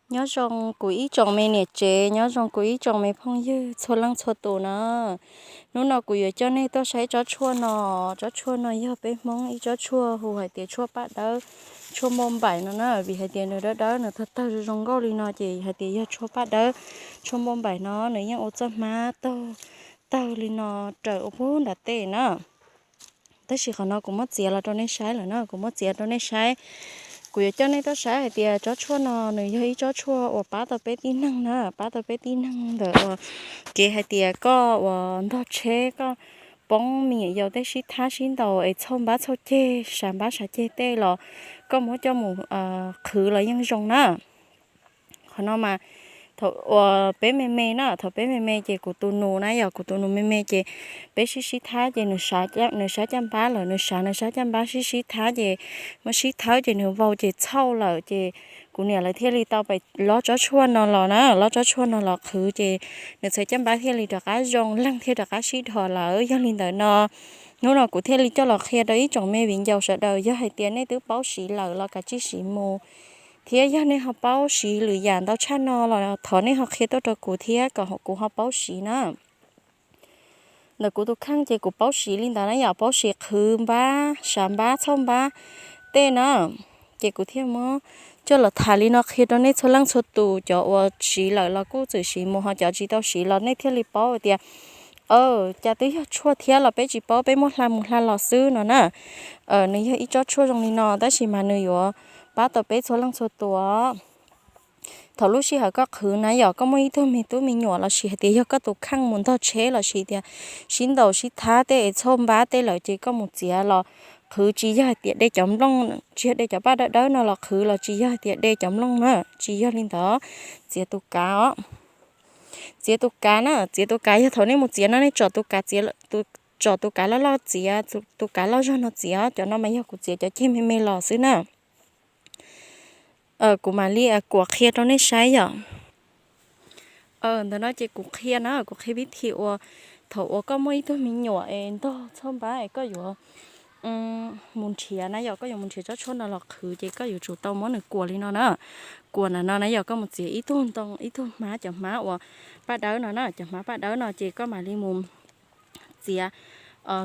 Nyob zoo kuv ib tsoom me niam tsev, nyob zoo kuv ib tsoom me phooj ywg txhua leej txhua tus na. Hnub no kuv yuav coj nej tuaj saib tsob tshuaj no. Tsob tshuaj no yog peb Hmoob ib tsob tshuaj hu hais tias tshuaj paj dawb, tshuaj npauj npaim no na, vim hais tias nws dawb dawb nws tawg tawg zoo zoo nkauj li no ces hais tias yog tshuaj paj dawb. Tshuaj npauj npaim no nws yeej ua txoj hmab tawg tawg li no raws ua pug nram tej na. Tab sis qhov no kuv muab txiav los rau nej saib lawm na, kuv muab txiav rau nej saib. Kuv yuav coj nej tuaj saib hais tias tsob tshuaj no nws yog ib tsob tshuaj uas pab tau peb tib neeg na, pab tau peb tib neeg ntawm uas kev hais tias koj uas ntog tsheb koj poob me nyuam yaus tej sib thab sib ntaus es txhauj npab txhauj ceg sav npab sav ceg tej los koj muab coj mus qhwv los yeej zoo na. Qhov no mas thaum uas peb me me na, thaum peb me me ces kuv tus nus na, yog kuv tus nus me me ces peb sib sib thab ces nws sab caj npab lawm, nws sab nws sab caj npab sib sib thab ces muab sib thawb ces nws vau ces txhauj lawm ces kuv niam lawv thiaj li tau pais lob tsob tshuaj no los na, lob tsob tshuaj no los qhwv ces nws txhais caj npab thiaj li rov qab zoo, leeg thiaj rov qab sib dhos lawm. Yog li ntawd no hnub no kuv thiaj li coj los qhia rau ib tsoom me viv ncaus sawv daws, yog hais tias nej twb paub siv lawm los kav tsij siv mus, thiab yog nej ho paub siv lwm yam ntau tshaj no los thov nej ho qhia tuaj rau kuv thiab kom kuv ho paub siv na. Ntawm kuv tus kheej ces kuv paub siv li ntawd na, yog paub siv qhwv npab, sav npab, txhauj npab tej na. Ces kuv thiaj muab coj los tham li no qhia rau nej txhua leej txhua tus, cov uas siv lawm los kuj txwm siv mus, ho cov tsis tau siv los nej thiaj li paub tias, cas twb yog tshuaj thiab los peb tsis paub, peb muab hla mus hla los xwb no na. Nws yog ib tsob tshuaj zoo li no tab sis mas nws yuav pab tau peb txhua leej txhua tus. Thaum lub sij hawm koj qhwv na, yog koj muaj ib tug me tub me nyuam los sis hais tias yog koj tus kheej mus ntog tsheb los sis tias sib ntaus sib thab tej es txhauj npab tej lawm ces koj mus txiav los qhwv, tsis yog hais tias de cov nplooj, tsis yog de cov paj dawb dawb no los qhwv los tsis yog hais tias de cov nplooj na, tsis yog li ntawd. Txiav tus kav os, txiav tus kav na, txiav tus kav yog thaum nej mus txiav no nej tsom tus kav, tsom tus kav loj loj txiav, tus kav loj zog no txiav. Cov no mas yog kuv txiav cov ceg me me los xwb na. Kuv mam li kuam qhia rau nej saib yom. Ntawm no ces kuv qhia na, kuv qhia vib thi ua, thaum uas koj muaj ib tug me nyuam es ntog txhauj npab es koj yuav mus nrhiav na, yog koj yuav mus nrhiav tsob tshuaj no los qhwv ces koj yuav tsum tau muab nws kuam li no na. Kuam ntawm no na, yog koj mus txiav ib tug ntoo, ib tug hmab, cov hmab uas paj dawb no na, cov hmab paj dawb no ces koj mam li mus txiav,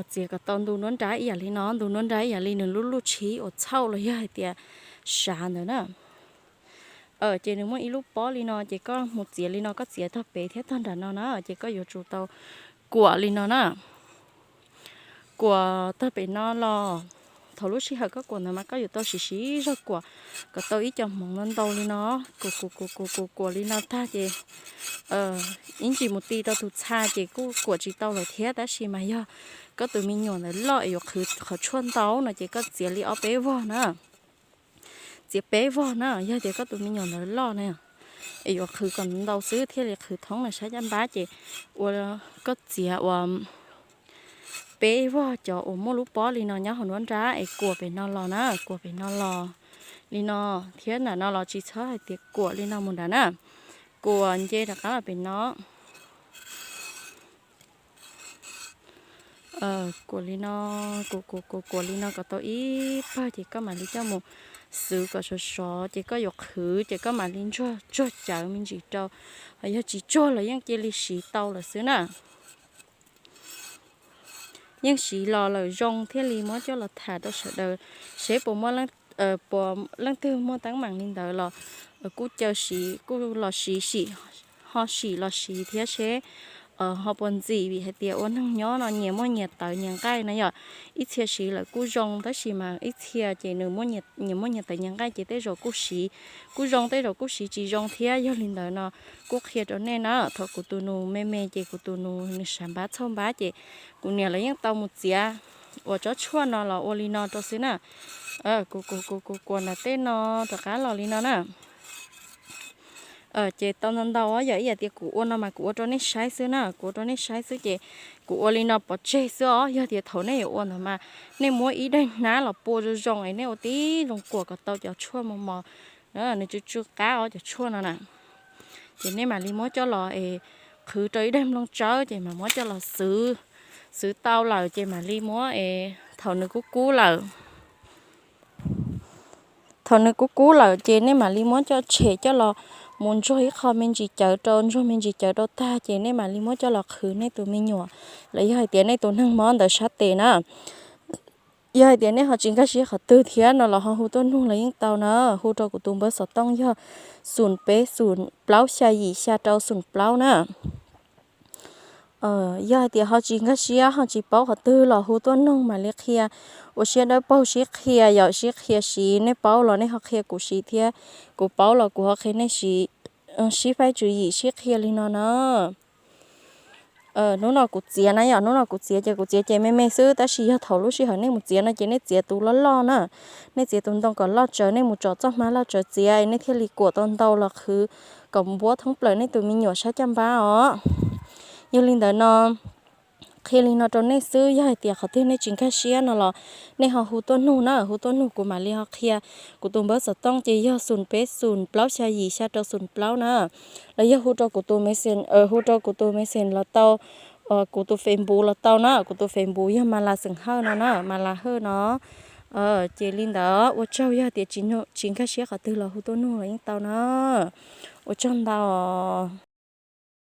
txiav kom tau ntu nruab nrab ib yam li no, ntu nruab nrab ib yam li nws lub luj tshib uas txhauj los yog hais tias sav ntawd na. Ces nws muaj ib lub pob li no ces koj mus txiav li no, koj txiav tog pem thiab tog nram no na, ces koj yuav tsum tau kuam li no na. Kuam tog pem no los, thaum lub sij hawm koj kuam ntawd mas koj yuav tau siv siv zog kuam kom tau ib co hmoov no ntau li no, kuam kuam kuam kuam kuam li no tag ces ib ntsis mus ti rau tus txha ces kuj kuam tsis tau lawm thiab. Tab sis mas yog koj tus me nyuam ntawd loj es yuav qhwv qhov tshuaj ntau no ces koj txiav li ob peb vog na, txiav peb vog na, yog tias koj tus me nyuam ntawd loj na, es yuav qhwv kom ntau xwb thiaj li qhwv thoob nws sab caj npab ces ua, koj txiav ua peb vog cov uas muaj lub pob li no nyob hauv nruab nrab es kuam pem no los na, kuam pem no los li no, thiab ntawm no los tsis txhob hais tias kuam li no mus nrad na, kuam nce rov qab los pem no. Kuam li no, kuam kuam kuam kuam li no kom tau ib pawg ces koj mam li coj mus xwv kom sov sov ces koj yuav qhwv ces koj mam li ntsuag tsuag cawv me ntsis rau. Yog tsis tsuag los yeej cia li siv tau lawm xwb na. Yeej siv los lawm zoo thiaj li muab coj los tham rau sawv daws seb puas muaj, puas leej twg muaj teeb meem li ntawd los kuj caw siv, kuj los siv sim, ho sim los siv thiab seb ho puas ntxim, vim hais tias ua neeg nyob no nyias muaj nyias tawv nyias nqaij na yom. Ib txhia siv lawm kuj zoo tab sis mas ib txhia ces nws nyias muaj nyias tawv nyias nqaij ces tej zaum kuj siv kuj zoo, tej zaum kuj siv tsis zoo thiab. Yog li ntawd no kuj qhia rau nej na, thaum kuv tus nus me me ces kuv tus nus nws sav npab txhauj npab ces kuv niam lawv yeej tau mus txiav uas tsob tshuaj no los ua li no rau xwb na. Kuv kuv kuv kuv kuam nram tej no rov qab los li no na. Ces tau ntau ntau yog ib yam tias kuv ua no mas kuv ua rau nej saib xwb na, kuv ua rau nej saib xwb ces kuv ua li no pov tseg xwb os. Yog tias thaum nej yuav ua ntawd mas nej muab ib daim hnab los pua zoo zoo es nej ua tib zoo kuam kom tau cov tshuaj mos mos, nws tsw tsw qab os cov tshuaj no na. Ces nej mam li muab coj los es qhwv rau ib daim nplooj tsawb ces mam muab coj los xwv, xwv tau lawm ces mam li muab es thaum nws kub kub lawm, Thaum nws kub kub lawm ces nej mam li muab coj tshem coj los mus ntsuag ib qho me ntsis cawv rau, ntsuag me ntsis cawv rau tag ces nej mam li muab coj los qhwv nej tus me nyuam los yog hais tias nej tus neeg mob ntawd sab tes na. Yog hais tias nej ho tsis nkag siab qhov twg thiab no los ho hu tuaj nug los yeej tau na. Hu rau kuv tus npawb xov tooj yog xoom peb xoom plaub xya yim xya rau xoom plaub na. Yog hais tias ho tsis nkag siab ho tsis paub qhov twg los hu tuaj nug mam li qhia, ua siab dawb paug sib qhia, yog sib qhia siv nej paub los nej ho qhia kuv siv thiab, kuv paub los kuv ho qhia nej siv, sib faib tswv yim sib qhia li no na. Hnub no kuv txiav na yom, hnub no kuv txiav ces kuv txiav ces me me xwb, tab sis yog thaum lub sij hawm nej mus txiav no ces nej txiav tus loj loj na, nej txiav tus ntoo kom loj tsawv, nej mus tsom txoj hmab loj tsawv txiav nej thiaj li kuam tau ntau los qhwv kom npuab thoob plaws nej tus me nyuam sab caj npab os. Yog li ntawd no, qhia li no rau nej xwb, yog hais tias qhov twg nej tsis nkag siab no los nej ho hu tuaj nug na, hu tuaj nug kuv mam li ho qhia. Kuv tus npawb xov tooj ces yog xoom peb xoom plaub xya yim xya rau xoom plaub na, los yog hu rau kuv tus message, hu rau kuv tus message los tau, kuv tus Facebook los tau na, kuv tus Facebook yog Mas Las xeem Hawj no na, Mas Las Hawj no. Ces li ntawd ua tsaug, yog tias tsis nkag siab qhov twg los hu tuaj nug los yeej tau na. Ua tsaug ntau.